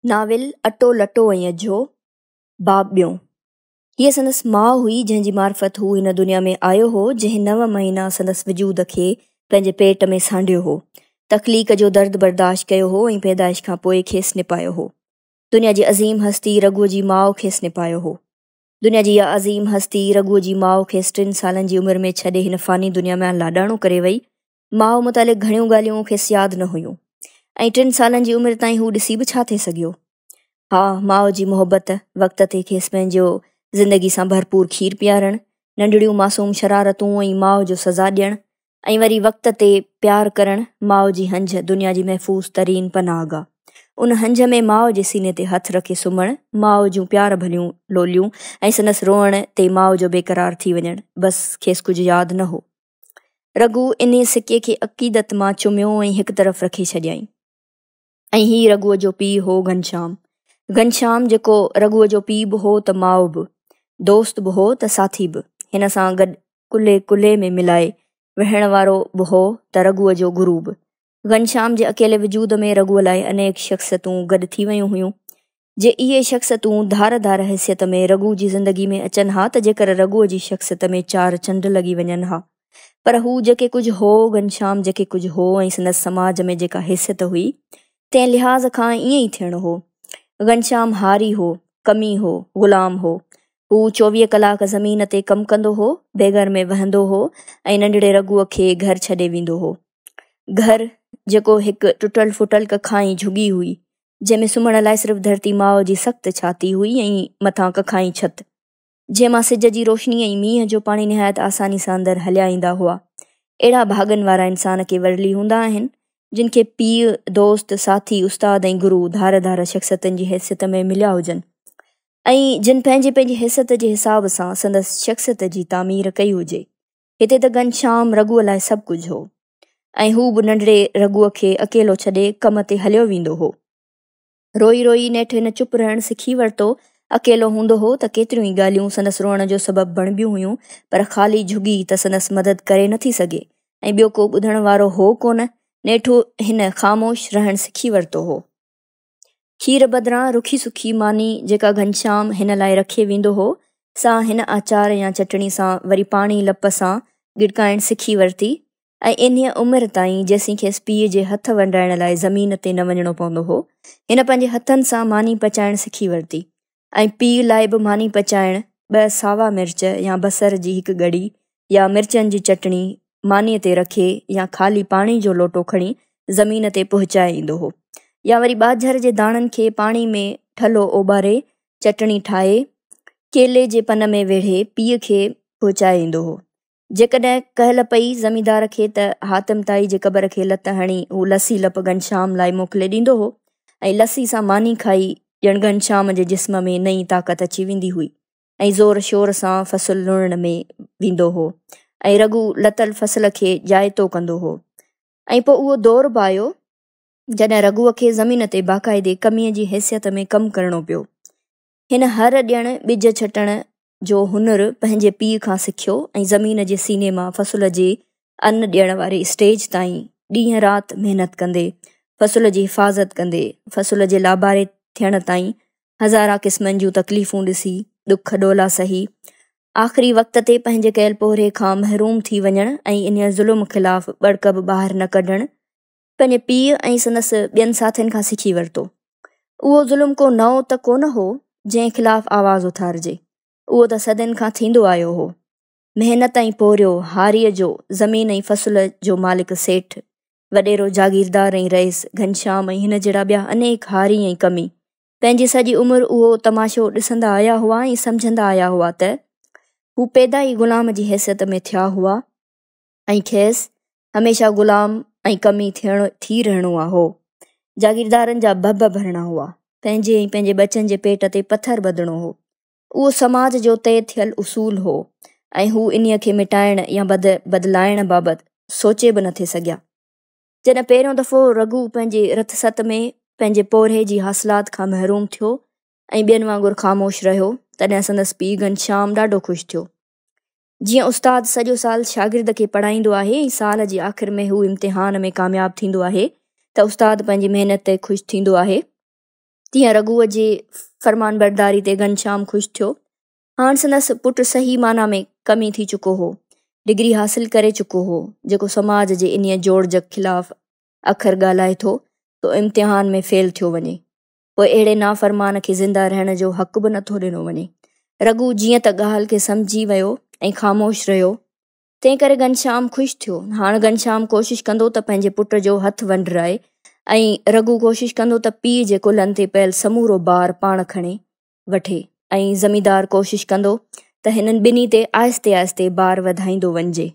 Novel اٽو لٽو ۽ اجهو، باب ٻيون. هيء سندس ماء هئي، جنهن جي معرفت هو هن دنيا ۾ آيو هو، جنهن نو مهينا سندس وجود کي پنهنجي پيٽ ۾ سانڍيو هو، تخليق جو درد برداشت ڪيو هو ۽ پيدائش کان پوء کيس نپايو هو. دنيا جي عظيم هستي رگهوء جي ماء کيس نپايو هو. دنيا جي اها عظيم هستي رگهوء جي ماء کيس ٽن سالن جي عمر ۾ ڇڏي هن فاني دنيا مان لاڏاڻو ڪري وئي. ماء متعلق گهڻيون ڳالهيون کيس ياد نه هيون ۽ ٽن سالن جي عمر تائين هو ڏسي به ڇا ٿي سگهيو. ها، ماء جي محبت، وقت تي کيس پنهنجو زندگي سان ڀرپور کير پيارڻ، ننڍڙيون معصوم شرارتون ۽ ماء جو سزا ڏيڻ ۽ وري وقت تي پيار ڪرڻ، ماء جي هنجهه دنيا جي محفوظ ترين پناهگاهه. ان هنجهه ۾ ماء جي سيني تي هٿ رکي سمهڻ، ماء جون پيار ڀريون لوليون ۽ سندس روئڻ تي ماء جو بيقرار ٿي وڃڻ، بس کيس ڪجهه ياد نه هو. رگهو انهيء سڪي کي عقيدت مان چميو ۽ هڪ طرف رکي ڇڏيائين. ۽ هي رگهوء جو پيء هو گهنشام. گهنشام جيڪو رگهوء جو پيء به هو ته ماء به، دوست به هو ته ساٿي به، هن سان گڏ ڪلهي ڪلهي ۾ ملائي ويهڻ وارو به هو ته رگهوء جو گرو به. گهنشام جي اڪيلي وجود ۾ رگهوء لاء انيڪ شخصيتون گڏ ٿي ويون هيون. جي اهي شخصيتون ڌار ڌار حيثيت ۾ رگهو جي زندگي ۾ اچن ها ته جيڪر رگهوء جي شخصيت ۾ چار چنڊ لڳي وڃن ها. پر هو جيڪي ڪجهه هو، گهنشام جيڪي ڪجهه هو ۽ سندس سماج ۾ جيڪا حيثيت هئي، تنهن لحاظ کان ائين ئي ٿيڻو هو. گهنشام هاري هو، ڪمي هو، غلام هو. هو 24 ڪلاڪ زمين تي ڪم ڪندو هو، بيگر ۾ وهندو هو ۽ ننڍڙي رگهوء کي گهر ڇڏي ويندو هو. گهر، جيڪو هڪ ٽٽل ڦٽل ڪکائين جهڳي هئي، جنهن ۾ سمهڻ لاء صرف ڌرتي ماء جي سخت ڇاتي هئي ۽ مٿان ڪکائين ڇت، جنهن مان سج جي روشني ۽ مينهن جو پاڻي نهايت آساني سان اندر هليا ايندا هئا. اهڙا ڀاڳن وارا انسان ڪي ورلي هوندا آهن، جن کي پيء، دوست، ساٿي، استاد ۽ گرو ڌار ڌار شخصيتن جي حيثيت ۾ مليا هجن ۽ جن پنهنجي پنهنجي حيثيت جي حساب سان سندس شخصيت جي تعمير ڪئي هجي. هتي ته گهنشام رگهوء لاء سڀ ڪجهه هو ۽ هو به ننڍڙي رگهوء کي اڪيلو ڇڏي ڪم تي هليو ويندو هو. روئي روئي نيٺ هن چپ رهڻ سکي ورتو. اڪيلو هوندو هو ته ڪيتريون ئي ڳالهيون سندس روئڻ جو سبب بڻبيون هيون، پر خالي جهڳي ته سندس مدد ڪري نٿي سگهي ۽ ٻيو ڪو ٻڌڻ وارو هو ڪونه. نيٺ هن خاموش رهڻ سکي ورتو هو. کير بدران رکي سکي ماني جيڪا گهنشام هن لاء رکي ويندو هو، سا هن آچار يا چٽڻي سان وري پاڻي لپ سان ڳڙڪائڻ سکي ورتي ۽ انهيء عمر تائين جيسين کيس پيء جي هٿ ونڊائڻ لاء زمين تي نه وڃڻو پوندو هو، هن پنهنجي هٿن سان ماني پچائڻ سکي ورتي ۽ پيء لاء به ماني پچائڻ، ٻه ساوا مرچ يا بصر جي هڪ ڳڙي يا مرچن جي چٽڻي مانيء تي رکي يا خالي پاڻي جو لوٽو کڻي زمين تي پهچائي ايندو هو يا وري ٻاجهر جي داڻن کي پاڻي ۾ ٺلهو اوٻاري چٽڻي ٺاهي ڪيلي جي پن ۾ ويڙهي پيء کي پهچائي ايندو هو. جيڪڏهن ڪهل پئي زميندار کي ته حاتم طائي جي قبر کي لت هڻي هو لسي لپ گهنشام لاء موڪلي ڏيندو هو ۽ لسي سان ماني کائي ڄڻ گهنشام جي جسم ۾ نئين طاقت اچي ويندي هئي ۽ زور شور سان فصل لڻڻ ۾ ويندو هو ۽ رگهو لتل فصل کي ڄائتو ڪندو هو ۽ پوء اهو دور به آيو جڏهن رگهوء کي زمين تي باقاعدي ڪميء جي حيثيت ۾ ڪم ڪرڻو پيو. هن هر ڏيڻ ٻج ڇٽڻ جو هنر پنهنجي پيء کان سکيو ۽ زمين جي سيني مان فصل جي ان ڏيڻ واري اسٽيج تائين ڏينهن رات محنت ڪندي، فصل جي حفاظت ڪندي، فصل جي لاباري ٿيڻ تائين هزارها قسمن جون تڪليفون ڏسي، ڏک ڏولا سهي، آخري وقت تي پنهنجي ڪيل پورهيي کان محروم ٿي وڃڻ ۽ انهيء ظلم خلاف ٻڙڪ به ٻاهر نه ڪڍڻ، پنهنجي پيء ۽ سندس ٻين ساٿين کان سکي ورتو. اهو ظلم ڪو نئون ته ڪونه هو، جنهن خلاف آواز اٿارجي. اهو ته صدين کان ٿيندو آيو هو. محنت ۽ پورهيو هاريء جو، زمين ۽ فصل جو مالڪ سيٺ، وڏيرو جاگيردار ۽ رئيس گهنشام ۽ هن جهڙا ٻيا انيڪ هاري ۽ ڪمي، پنهنجي سڄي عمر اهو تماشو ڏسندا آيا هئا ۽ سمجهندا آيا هئا ته هو پيدا ئي غلام جي حيثيت ۾ ٿيا هئا. ۽ کيس هميشه غلام ۽ ڪمي ٿيڻ ٿي رهڻو هو. جاگيردارن جا ڀڀ ڀرڻا هئا. پنهنجي ۽ پنهنجي ٻچن جي پيٽ تي پٿر ٻڌڻو هو. اهو سماج جو طئي ٿيل اصول هو ۽ هو انهيء کي مٽائڻ يا بدلائڻ بابت سوچي به نٿي سگهيا. جڏهن پهريون دفعو رگهو پنهنجي رٿ ست ۾ پنهنجي پورهيي جي حاصلات کان محروم ٿيو ۽ ٻين وانگر خاموش رهيو، تڏهن سندس پيء گهنشام ڏاڍو خوش ٿيو. جيئن استاد سڄو سال شاگرد کي پڙهائيندو آهي ۽ سال جي آخر ۾ هو امتحان ۾ ڪامياب ٿيندو آهي ته استاد پنهنجي محنت تي خوش ٿيندو آهي. تيئن رگهوء جي فرمانبرداري تي گهنشام خوش ٿيو. هاڻ سندس پٽ صحيح معنيٰ ۾ ڪمي ٿي چڪو هو. ڊگري حاصل ڪري چڪو هو، جيڪو سماج جي انهيء جوڙجڪ خلاف اکر ڳالهائي ٿو، سو امتحان ۾ فيل ٿيو وڃي. پوء اهڙي نافرمان کي زنده رهڻ جو حق به نٿو ڏنو وڃي. رگهو جيئن ته ڳالهه کي سمجهي ويو ۽ خاموش رهيو، تنهن ڪري گهنشام خوش ٿيو. هاڻ گهنشام ڪوشش ڪندو ته پنهنجي پٽ جو هٿ ونڊرائي ۽ رگهو ڪوشش ڪندو ته پيء جي ڪلهن تي پيل سمورو بار پاڻ کڻي وٺي ۽ زميندار ڪوشش ڪندو ته هنن ٻنهي تي آهستي آهستي بار وڌائيندو وڃجي.